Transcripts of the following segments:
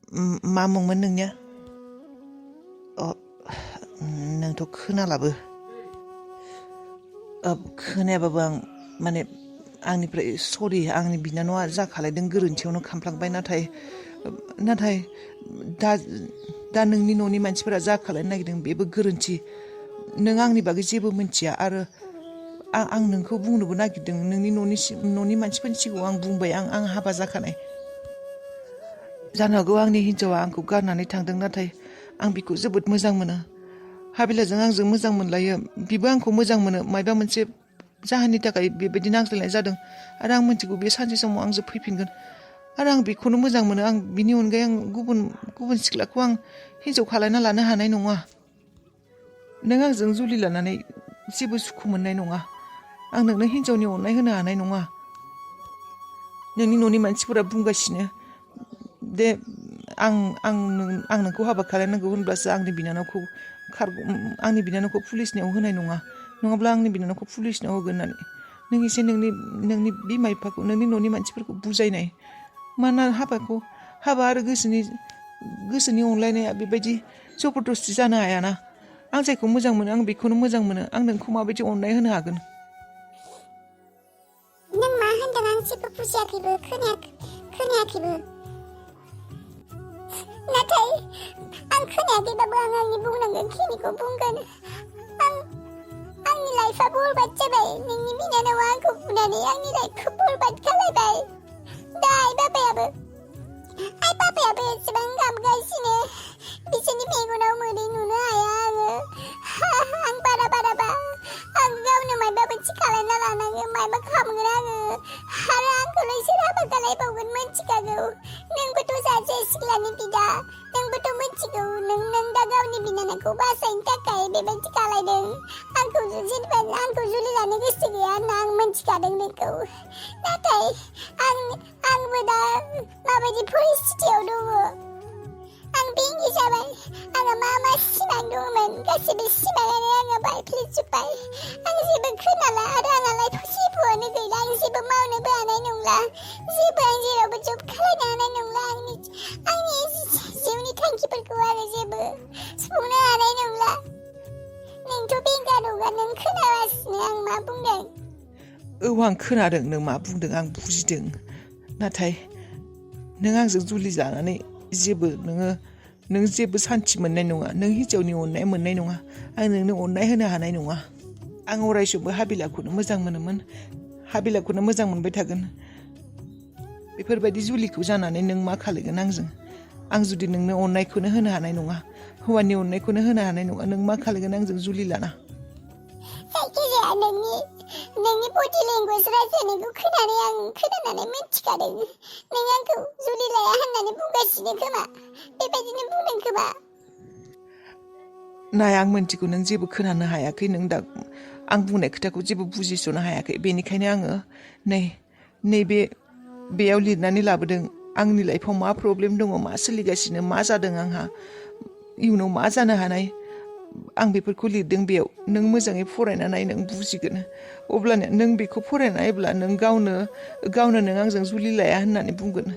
मा मुंमोन नोंनिया? नोंथ' खोनालाबो। खोनायाबाबो आं माने आंनिफ्राय सरि आंनि बिनानावा जा खालायदों गोरोन्थियावनो खामफ्लांबाय नाथाय दा नोंनि न'नि मानसिफोरा जा खालायनो नागिरदों बेबो गोरोन्थि। नों आंनि बागै जेबो मिन्थिया आरो आं नोंखौ बुंनोबो नागिरदों नोंनि न'नि मानसिफोरनि सिगाङाव आं बुंबाय आं हाबा जाखानाय। जानो हागौ आंनि हिन्जावा आंखौ गारनानै थांदों नाथाय आं बिखौ जोबोद मोजां मोनो। हाबिलाजों आंजों मोजां मोनलायो बिबो आंखौ मोजां मोनो मायबा मोनसे जाहोननि थाखाय बेबायदि नांज्लायनाय जादों आरो आं मिन्थिगौ बे सानसे समाव आंजों फैफिनगोन आरो आं बेखौनो मोजां मोनो। आं बिनि अनगायै आं गुबुन सिख्लाखौ आं हिन्जाव खालायना लानो हानाय नङा। नों आंजों जुलि लानानै जेबो सुखु मोननाय नङा। आं नोंनो हिन्जावनि अननाय होनो हानाय नङा। नोंनि न'नि मानसिफोरा बुंगासिनो दे आं नोंखौ हाबा खालायनांगौ होनब्लासो आंनि बिनानावखौ पुलिसनियाव होनाय नङा नङाब्ला आंनि बिनानावखौ पुलिसनियाव होगोन होननानै नों एसे नोंनि बिमा बिफाखौ नोंनि न'नि मानसिफोरखौ बुजायनाय। मानोना हाबा आरो गोसोनि अनलायनाया बेबायदि जबरदस्ति जानो हायाना। आं जायखौ मोजां मोनो आं बेखौनो मोजां मोनो। आं नोंखौ माबायदि अननाय होनो हागोन? नों मा होनदों आं जेबो बुजियाखैबो खोनायाखैबो। नाथाय आं खोनायाखैबाबो आं आंनि बुंनांगौ खिनिखौ बुंगोन। आंनि लाइफआ बरबाद जाबाय। नोंनि बिनानावा आंखौ बुनानै आंनि लाइफखौ बरबाद खालायबाय। दा आइ बाबायाबो एसेबां गाबगासिनो बिसोरनि मेगनाव मोदै नुनो हाया आङो। आं बाराबा आं गावनो मायबा मोनसे खालायना लानांगोन मायबा खालामगोन आङो आरो आंखौलाय सोर हाबा खालायबावगोन मिन्थिखागौ। नोंबोथ' सासे सिख्लानि बिदा नोंबोथ' मिन्थिगौ नों दा गावनि बिनानावखौ बासायनो थाखाय बेबायदि खालायदों। आंखौ जुलि लानो गोसो गैया होनना आं मिन्थिखादों नोंखौ। नाथाय आंबो दा माबायदि परिस्थितियाव दङ आं बेंगि जाबाय। आङो मा सिमां दंमोन गासैबो सिमाङानो आङो बायफ्लेजोब्बाय। आं जेबो खोनाला आरो आंहालाय जेबोआनो गैला। आं जेबो मावनोबो हानाय नंला। आं जेरावबो जब खालायनो हानाय नंला। आंनि जिउनि थांखिफोरखौ आङो जेबो सुफुंनो हानाय नंला। नोंथ' बेंगा नङा नों खोनागासिनो आं मा बुंदों। औ आं खोनादों नों मा बुंदों आं बुजिदों। नाथाय नों आंजों जुलि जानानै नों जेबो सान्थि मोननाय नङा। नों हिन्जावनि अननाय मोननाय नङा। आं नोंनो अननाय होनो हानाय नङा। आं अरायसमबो हाबिलाखौनो मोजां मोनोमोन। हाबिलाखौनो मोजां मोनबाय थागोन। बेफोरबायदि जुलिखौ जानानै नों मा खालायगोन आंजों? आं जुदि नोंनो अननायखौनो होनो हानाय नङा हौवानि अननायखौनो होनो हानाय नङा नों मा खालायगोन आंजों जुलि लाना? जायखिजाया नोंनि बडि लेंगुवेज रायज्लायनायखौ खोनानानै मिन्थिखादों। नों आंखौ जुलि लाया होननानै बुंगासिनो खोमा बेबायदिनो बुंदों खोमा। नाय आं मिन्थिगौ नों जेबो खोनानो हायाखै। नों दा आं बुंनाय खोथाखौ जेबो बुजिस'नो हायाखै। बेनिखायनो आङो बेयाव लिरनानै लाबोदों आंनि लाइफआव मा प्रब्लेम दङ मा सोलिगासिनो मा जादों आंहा इयुनाव मा जानो हानाय आं बेफोरखौ लिरदों बेयाव। नों मोजाङै फरायना नाय नों बुजिगोन। अब्लानो नों बेखौ फरायना नायब्ला नों गावनो नों आंजों जुलि लाया होननानै बुंगोन।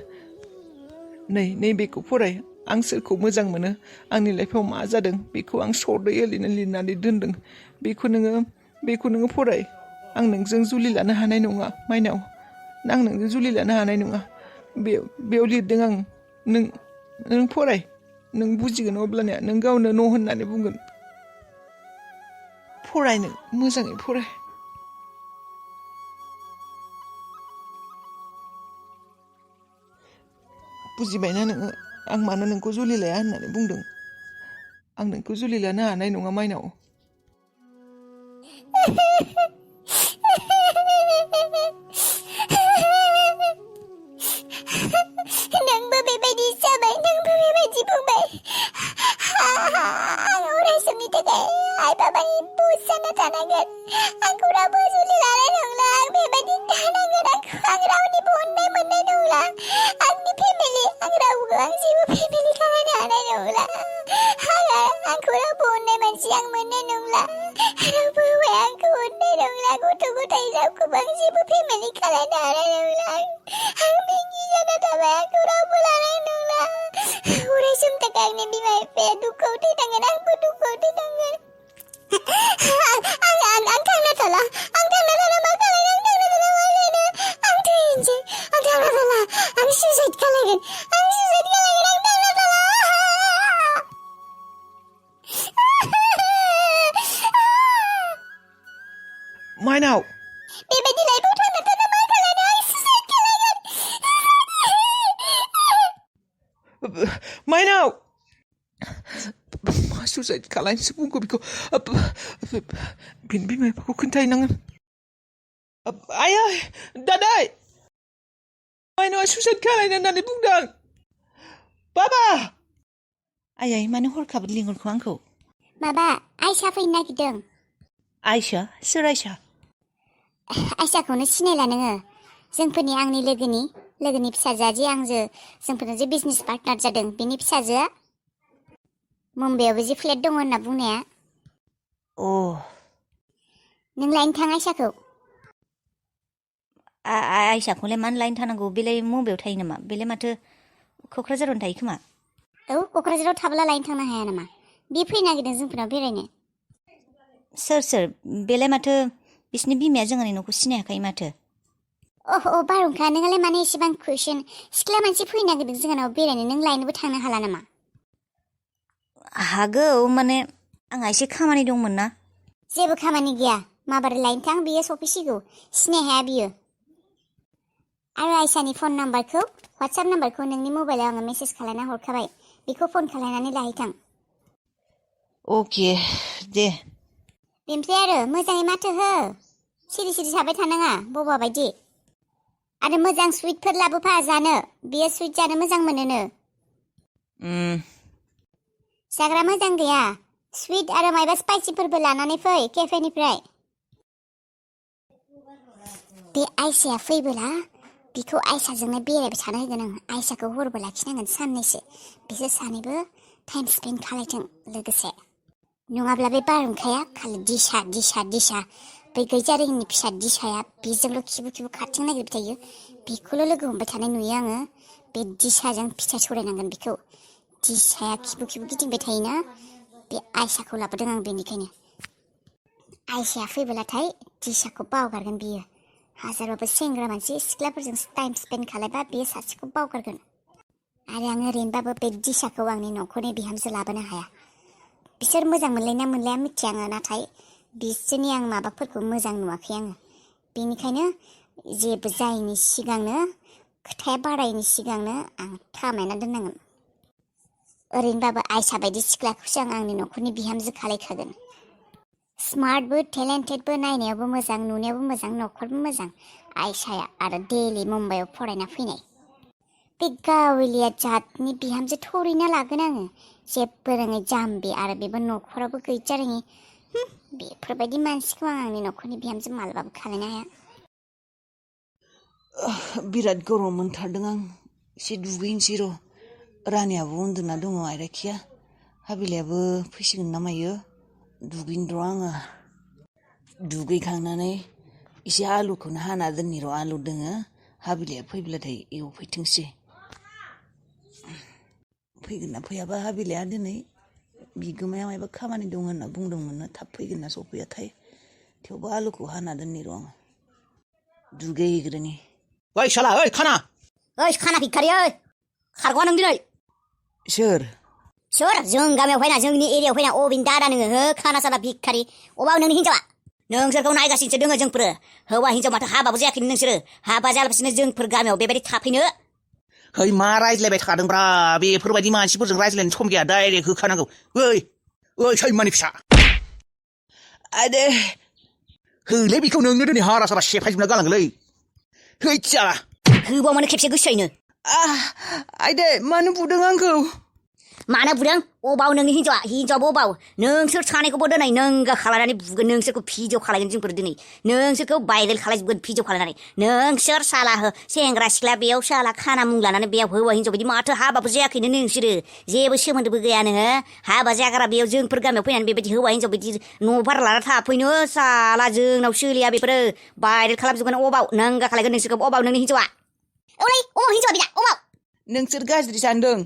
नै बेखौ फराय। आं सोरखौ मोजां मोनो आंनि लाइफआव मा जादों बेखौ आं सर्टै ओरैनो लिरनानै दोनदों। बेखौ नोङो फराय। आं नोंजों जुलि लानो हानाय नङा माइनाव। आं नोंजों जुलि लानो हानाय नङा। बेयाव लिरदों आं। नों फराय नों बुजिगोन। अब्लानिया नों गावनो न' होननानै बुंगोन। फराय नों मोजाङै फराय। बुजिबायना नोङो आं मानो नोंखौ जुलि लाया होननानै बुंदों? आं नोंखौ जुलि लानो हानाय नङा माइनाव। नोंबो बेबायदि जाबाय नोंबो बेबायदि बुंबाय। आं अराय समनि थाखाय आइ बाबानि बोस जाना थानांगोन। आंखौ रावबो जुलि लानाय नंला। आं बेबायदि थानांगोन। आं रावनिबो अननाय मोननाय नंला। आंनि फेमिलि आं जेबो फेमिलि खालामनो हानाय नंला। आंखौ रावबो अननाय मानसि आं मोननाय नंला। रावबो हौवाया आंखौ अननाय सुइसाइड खालायगोन आं थांनो थाला माइनाव बेबायदि लाइफआव थांनो थानो मा खालायनो आं सुइसाइड खालायगोन माइनाव मा सुइसाइड खालायनोसो बुंगौ बेखौ बिनि बिमा बिफाखौ खोन्थाहैनांगोन आयै दादाय माइनावा सुइसाइड खालायनो होननानै बुंदों बाबा आयै मानो हरखाब लिंहरखो आंखौ माबा आइसा फैनो नागिरदों आयशा सोर आयशा आइसाखौनो सिनायला नोङो जोंफोरनि आंनि लोगोनि फिसाजोआ जे जोंफोरनो जे बिजनेस पार्टनार जादों बेनि फिसाजोआ मुम्बाइआवबो जे फ्लेट दङ होनना बुंनाया अ नों लायनो थां आइसाखौ आयसाखौलाय मानो लायनो थानांगौ बेलाय मुम्बाइआव थायो नामा बेलाय माथो क'क्राझारावनो थायो खोमा औ क'क्राझाराव थाब्ला लायनो थांनो हाया नामा बे फैनो नागिरदों जोंफोरनाव बेरायनो सोर बेलाय माथो बिसिनि बिमाया जोंहानि न'खौ सिनायाखै माथो अह बारहुंखा नोंहालाय मानो एसेबां कुइसन सिख्ला मानसि फैनो नागिरदों जोंहानाव बेरायनो नों लायनोबो थांनो हाला नामा हागौ माने आंहा एसे खामानि दंमोन ना जेबो खामानि गैया माबोरै लायनो थां बियो सफैसिगौ सिनाय हाया बियो आरो आइसानि फन नाम्बारखौ वाट्सएप नाम्बारखौ नोंनि मबाइलाव आङो मेसेज खालायना हरखाबाय बेखौ फन खालायनानै लाहैथां अके दे बेनिफ्राय आरो मोजाङै माथो हो सिरि सिरि थाबाय थानाङा बबा बायदि आरो मोजां सुइटफोर लाबोफा जानो बियो सुइट जानो मोजां मोनोनो जाग्रा मोजां गैया सुइट आरो मायबा स्पाइसिफोरबो लानानै फै केफेनिफ्राय बे आइसाया फैबोला बिखौ आइसाजोंनो बेरायबाय थानो होगोन आं आइसाखौ हरबो लाखिनांगोन साननैसो बिसोर सानैबो टाइम स्पेन्ड खालायथों लोगोसे नङाब्ला बे बारहुंखाया खालि दिसा बै गैजारिनि फिसा दिसाया बेजोंल' खिबु खारथिं नागिरबाय थायो बेखौल' लोगो हमबाय थानाय नुयो आङो बे दिसाजों फिथा सौरायनांगोन बेखौ दिसाया खिबु गिदिंबाय थायोना बे आइसाखौ लाबोदों आं बेनिखायनो आइसाया फैबोलाथाय दिसाखौ बावगारगोन बियो हाजारबाबो सेंग्रा मानसि सिख्लाफोरजों टाइम स्पेन्ड खालायबा बे सासेखौ बावगारगोन आरो आं ओरैनोबाबो बे दिसाखौ आंनि न'खरनि बिहामजो लाबोनो हाया बिसोर मोजां मोनलायना मोनलाया मिथिया आङो नाथाय बिसोरनि आं माबाफोरखौ मोजां नुवाखै आङो बेनिखायनो जेबो जायैनि सिगांनो खोथाया बारायनि सिगांनो आं थामायना दोननांगोन ओरैनोबाबो आइसा बायदि सिख्लाखौसो आं आंनि न'खरनि बिहामजो खालायखागोन स्मार्टबो टेलेन्टेडबो नायनायावबो मोजां नुनायावबो मोजां न'खरबो मोजां आइसाया आरो दैलि मुम्बाइआव फरायना फैनाय बे गावलिया जातनि बिहामजो थोरैनो लागोन आङो जेबो रोङै जाम्बि आरो बेबो न'खरावबो गैजारोङि बेफोरबायदि मानसिखौ आं आंनि न'खरनि बिहामजो मालाबाबो खालायनो हाया बिराद गरम मोनथारदों आं एसे दुगैनोसै र' रानियाबो उन्दुना दङ आइराखिया हाबिलायाबो फैसिगोन ना मायो दुगैनो र' आङो दुगैखांनानै एसे आलुखौनो हाना दोननि र' आलु दोङो हाबिलाया फैब्लाथाय एवफैथोंसै फैगोन ना फैयाबा हाबिलाया दिनै बिगोमाया मायबा खामानि दं होनना बुंदोंमोन थाब फैगोन ना सफैयाथाय थेवबो आलुखौ हाना दोननि र' आङो दुगैहैग्रोनि ओइ साला ओइ खाना भिखारि ओइ खारग'आ नों दिनै सोर जों गामियाव फैना जोंनि एरियायाव फैना अबिन दादा नोङो हो खाना साला भिखारि अबाव नोंनि हिनजावा नोंसोरखौ नायगासिनोसो दोङो जोंफोरो हौवा हिनजाव माथो हाबाबो जायाखै नोंसोरो हाबा जालासिनो जोंफोर गामियाव बेबायदि थाफैनो है मा रायज्लायबाय थादोंब्रा बेफोरबायदि मानसिफोरजों रायज्लायनो सम गैया डाइरेक्ट होखानांगौ ओइ सैमानि फिसा आदे होलै बेखौ नोंनो दिनै हारा सारा सेफायजोबना गालांगोलै है जाला होबाव मानो खेबसे गोसोयैनो आइदे मानो बुदों आंखौ मानो बुदों अबाव नोंनि हिनजावाबो अबाव नोंसोर सानैखौबो दिनै नोंगा खालायनानै बुगोन नोंसोरखौ भिडिअ खालायगोन जोंफोर दिनै नोंसोरखौ भाइरेल खालायजोबगोन भिडिअ खालायनानै नोंसोर साला सेंग्रा सिख्ला बेयाव साला खाना मुं लानानै बेयाव हौवा हिनजाव बिदि माथो हाबाबो जायाखैनो नोंसोरो जेबो सोमोन्दोबो गैया नोङो हाबा जाग्रा बेयाव जोंफोर गामियाव फैनानै बेबायदि हौवा हिनजाव बिदि न' भारा लाना थाफैनो साला जोंनाव सोलिया बेफोरो भाइरेल खालामजोबगोन अबाव नोंगा खालायगोन नोंसोरखौ अबाव नोंनि हिनजावा अबाव हिनजावा बिना अबाव नोंसोर गाज्रि सानदों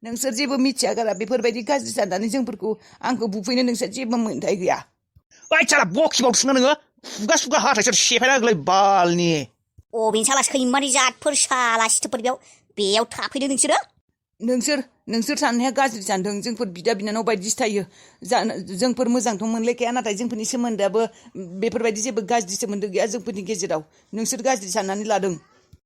नोंसोर जेबो मिथिया गारा बेफोरबायदि गाज्रि साननानै जोंफोरखौ आंखौ बुफैनो नोंसोर जेबो मोन्थाय गैया ओइ साला बखिबावदोंना नोङो खुगा हाथायसो सेफायना होगोलै बालनि अबिन साला सैमानि जातफोर साला सिथोबफोर बेयाव बेयाव थाफैदों नोंसोरो नोंसोर साननाया गाज्रि सानदों जोंफोर बिदा बिनानाव बायदिसो थायो जोंफोर मोजांथ' मोनलायखाया नाथाय जोंफोरनि सोमोन्दोआबो बेफोरबायदि जेबो गाज्रि सोमोन्दो गैया जोंफोरनि गेजेराव नोंसोर गाज्रि साननानै लादों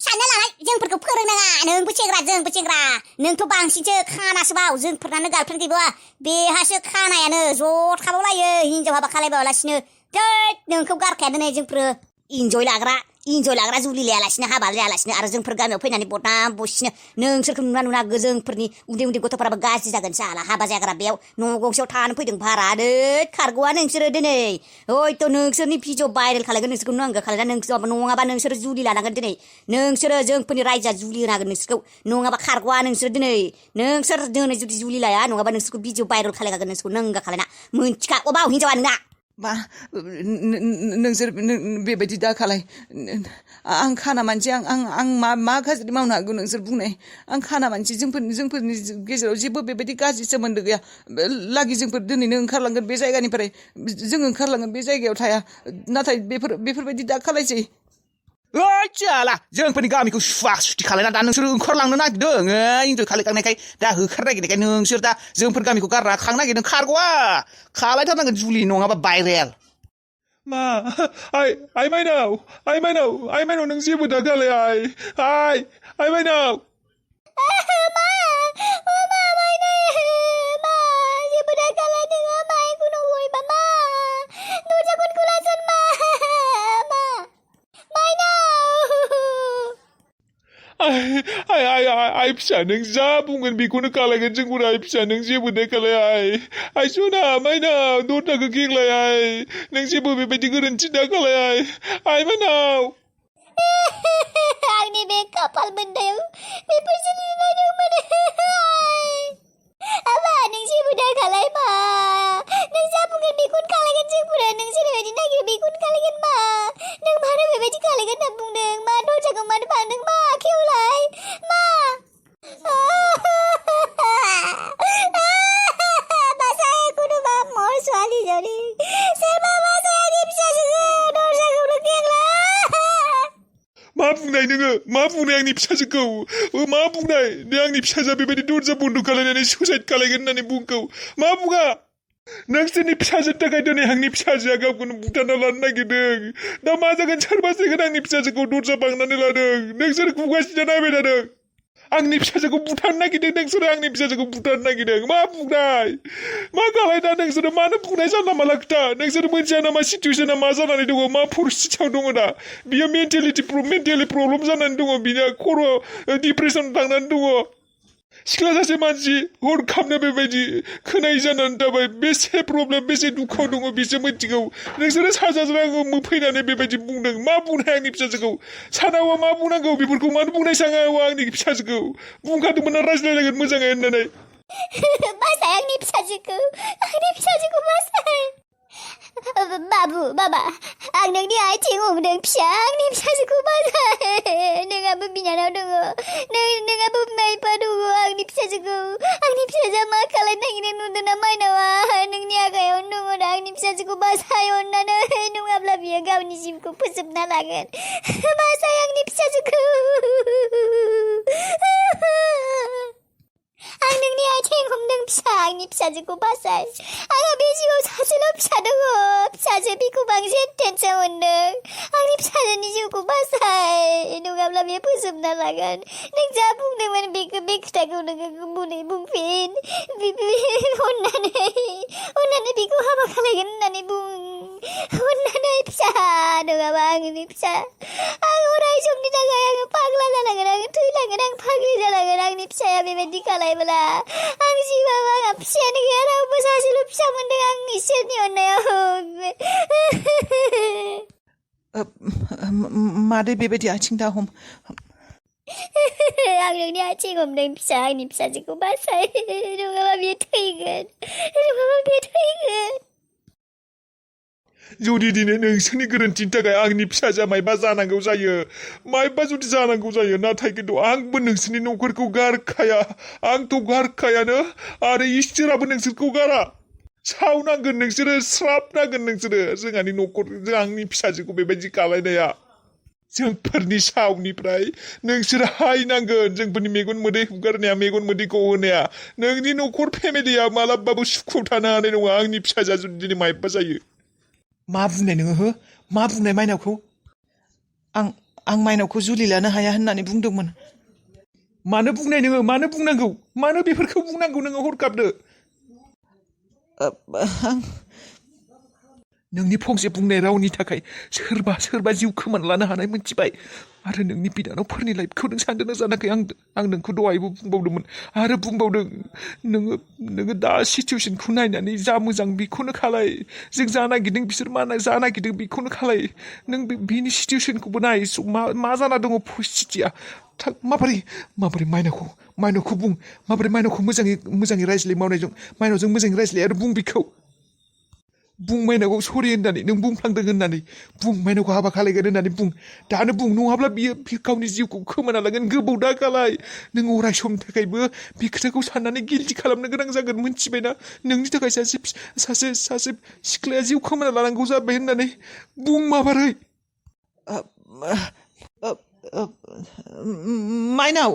सानना लानाय जोंफोरखौ फोरोंनाङा नोंबो सेंग्रा नोंथ' बांसिनसो खानासो बाव जोंफोरनानो गार्लफ्रेन्ड गैबावा बेहासो खानायानो ज' थाबावलायो हिनजाव हाबा खालायबावालासिनो थैद नोंखौ गारखाया दोनै जोंफोरो इन्जय लाग्रा जुलि लायालासिनो हाबा जायालासिनो आरो जोंफोर गामियाव फैनानै बदनाम बसिनो नोंसोरखौ नुना जोंफोरनि उन्दै गथ'फोराबो गाज्रि जागोन जाला हाबा जाग्रा बेयाव न' गंसेयाव थानो फैदों भारानो खारग'आ नोंसोरो दिनै हयथ' नोंसोरनि भिडिअ भाइरेल खालायगोन नोंसोरखौ नांगौ खालायना नङाबा नोंसोरो जुलि लानांगोन दिनै नोंसोरो जोंफोरनि रायजोआ जुलि होनांगोन नोंसोरखौ नङाबा खारग'आ नोंसोर दिनै नोंसोर दिनै जुदि जुलि लाया नङाबा नोंसोरखौ भिडिअ भाइरेल खालायगोन नोंसोरखौ नांगौ खालायना मोनथिखा अबाव हिनजावा नोंना बा नोंसोर बेबायदि दा खालाय आं खाना मानसि आं मा गाज्रि मावनो हागौ नोंसोर बुंनाय आं खाना मानसि जोंफोरनि गेजेराव जेबो बेबायदि गाज्रि सोमोन्दो गैया लागि जोंफोर दिनैनो ओंखारलांगोन बे जायगानिफ्राय जों ओंखारलांगोन बे जायगायाव थाया नाथाय बेफोरबायदि दा खालायसै ओइ जाला जोंफोरनि गामिखौ सुवा सुथि खालायना दा नोंसोर ओंखारलांनो नागिरदों इन्जय खालायखांनायखाय दा होखारनो नागिरनायखाय नोंसोर दा जोंफोर गामिखौ गारना खांनो नागिरदों खारग'आ खालायथारनांगोन जुलि नङाबा भाइरेल मा आइ माइनाव नों जेबो दा खालाय आइ माइनाव आइ फिसा नों जा बुंगोन बेखौनो खालायगोन जोंखौ आइ फिसा नों जेबो दा खालाय आइ सना माइनाव दरजाखौ खेंलाय आइ नों जेबो बेबायदि गोरोन्थि दा खालाय आइ माइनाव आंनि बे खाफाल मोनदायाव बेफोरसो लिरनाय दंमोन आबा नों जेबो दा खालाय मा नों जा बुंगोन बेखौनो खालायगोन जोंफोरा नों जेरैबायदि नागिरो बेखौनो खालायगोन मा नों मानो बेबायदि खालायगोन होनना बुंदों मा दरजाखौ मानो फांदों मा खेवलाय मा बासाय कुनुबा मर ছোৱালী जरी सोरबा बासायनि फिसाजोखौ दरजाखौनो खेंलाय मा बुंनाय नोङो मा बुंनाय आंनि फिसाजोखौ मा बुंनाय नों आंनि फिसाजोआ बेबायदि दरजा बन्द खालायनानै सुइसाइड खालायगोन होननानै बुंखौ मा बुङा नोंसोरनि फिसाजोनि थाखाय दिनै आंनि फिसाजोआ गावखौनो बुथारना लानो नागिरदों दा मा जागोन सोरबा जागोन आंनि फिसाजोखौ दरजा बांनानै लादों नोंसोर खुगासिनो नायबाय थादों आंनि फिसाजोखौ बुथारनो नागिरदों नोंसोरो आंनि फिसाजोखौ बुथारनो नागिरदों मा बुंनाय मा खालायना नोंसोरो मानो बुंनाय जानला माला खोथा नोंसोर मोनथिया नामा सिटुवेसना मा जानानै दङ मा परिस्थितियाव दङ दा बियो मेन्टेलि प्रब्लेम जानानै दङ बिना खर' डिप्रेसन थांनानै दङ सिख्ला सासे मानसि हरखाबनो बेबायदि खोनायै जानानै थाबाय बेसे प्रब्लेम बेसे दुखुआव दङ बिसो मिथिगौ नोंसोरो साजाजों फैनानै बेबायदि बुंदों मा बुंनाय आंनि फिसाजोखौ सानावा मा बुंनांगौ बेफोरखौ मानो बुंनाय सानावा आंनि फिसाजोखौ बुंखादोंमोन ना रायज्लायनांगोन मोजाङै होननानै बासाय आंनि फिसाजोखौ बासाय बाबा आं नोंनि आथिं हमदों फिसा आंनि फिसाजोखौ बासाय नोंहाबो बिनानाव दङ नोंहाबो बिमा बिफा दङ आंनि फिसाजोआ मा खालायनो नागिरदों नुदों ना माइनावा नोंनि आखायावनो दङ दा आंनि फिसाजोखौ बासाय अननानै नङाब्ला बियो गावनि जिउखौ फोजोबना लागोन बासाय आंनि फिसाजोखौ आं नोंनि आथिं हमदों फिसा आंनि फिसाजोखौ बासाय आंहा बे जिउआव सासेल' फिसा दङ फिसाजो बेखौ बांसिन टेनसन मोनदों आंनि फिसाजोनि जिउखौ बासाय नङाब्ला बे फोजोबना लागोन नों जा बुंदोंमोन बे खोथाखौ नोङो बुंफिन अननानै बेखौ हाबा खालायगोन होननानै बुं अननानै फिसा नङाबा आंनि फिसा आं अराय समनि थाखाय आङो फाग्ला जालांगोन आङो थैलांगोन आं फाग्लि जालांगोन आंनि फिसाया बेबायदि खालायब्ला आं जिबाबो आंहा फिसायानो गैया रावबो सासेल' फिसा मोनदों आं इसोरनि अननायाव मादै बेबायदि आथिं दा हम आं नोंनि आथिं हमदों फिसा आंनि फिसाजोखौ बासाय नङाबा बियो थैगोन जुदि दिनै नोंसोरनि गोरोन्थिनि थाखाय आंनि फिसाजोआ मायबा जानांगौ जायो मायबा जुदि जानांगौ जायो नाथाय खिन्थु आंबो नोंसोरनि न'खरखौ गारखाया आंथ' गारखायानो आरो इसोराबो नोंसोरखौ गारा सावनांगोन नोंसोरो स्राब नांगोन नोंसोरो जोंहानि न'खर आंनि फिसाजोखौ बेबायदि खालायनाया जोंफोरनि सावनिफ्राय नोंसोर हायनांगोन जोंफोरनि मेगन मोदै हुगारनाया मेगन मोदै गहोनाया नोंनि न'खर फेमिलिया मालाबाबो सुखुआव थानो हानाय नङा आंनि फिसाजोआ जुदि दिनै मायबा जायो मा बुंनाय नोङो हो मा बुंनाय माइनावखौ आं माइनावखौ जुलि लानो हाया होननानै बुंदोंमोन मानो बुंनाय नोङो मानो बुंनांगौ मानो बेफोरखौ बुंनांगौ नोङो हरखाबनो आं नोंनि फंसे बुंनाय रावनि थाखाय सोरबा जिउ खोमाना लानो हानाय मोनथिबाय आरो नोंनि बिनानावफोरनि लाइफखौ नों सानदोंना सानाखै आं नोंखौ दहायबो बुंबावदोंमोन आरो बुंबावदों नोङो दा सिचुवेसनखौ नायनानै जा मोजां बेखौनो खालाय जों जा नागिरदों बिसोर जा नागिरदों बेखौनो खालाय नों बिनि सिचुवेसनखौबो नाय मा जाना दङ परिस्थितिया माबोरै माइनावखौ बुं माबोरै माइनावखौ मोजाङै रायज्लाय माइनावजों मोजाङै रायज्लाय आरो बुं बेखौ बुं माइनावखौ सरि होननानै नों बुंफ्लांदों होननानै बुं माइनावखौ हाबा खालायगोन होननानै बुं दानो बुं नङाब्ला बियो गावनि जिउखौ खोमाना लागोन गोबाव दा खालाय नों अराय समनि थाखायबो बे खोथाखौ साननानै गिल्टि खालामनो गोनां जागोन मोनथिबायना नोंनि थाखाय सासे सिख्लाया जिउ खोमाना लानांगौ जाबाय होननानै बुं माबोरै माइनाव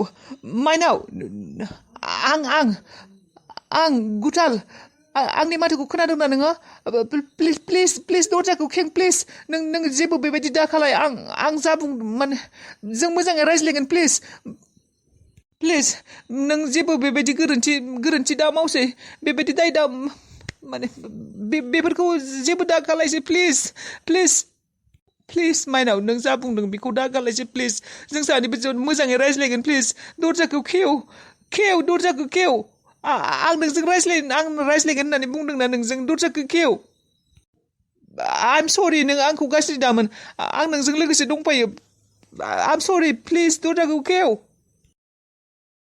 आं गुटाल आंनि माथोखौ खोनादोंना नोङो प्लिज दरजाखौ खें प्लिज नों जेबो बेबायदि दा खालाय आं जा बुं माने जों मोजाङै रायज्लायगोन प्लिज नों जेबो बेबायदि गोरोन्थि दा मावसै बेबायदि दाय दा माने बेफोरखौ जेबो दा खालायसै प्लिज माइनाव नों जा बुंदों बेखौ दा गालायसै प्लिज जों सानैबो मोजाङै रायज्लायगोन प्लिज दरजाखौ खेव दरजाखौ खेव आं नोंजों रायज्लायगोन होननानै बुंदोंना नोंजों दरजाखौ खेव आइम सरि नों आंखौ गाज्रि दामोन आं नोंजों लोगोसे दंफायो आइम सरि प्लिज दरजाखौ खेव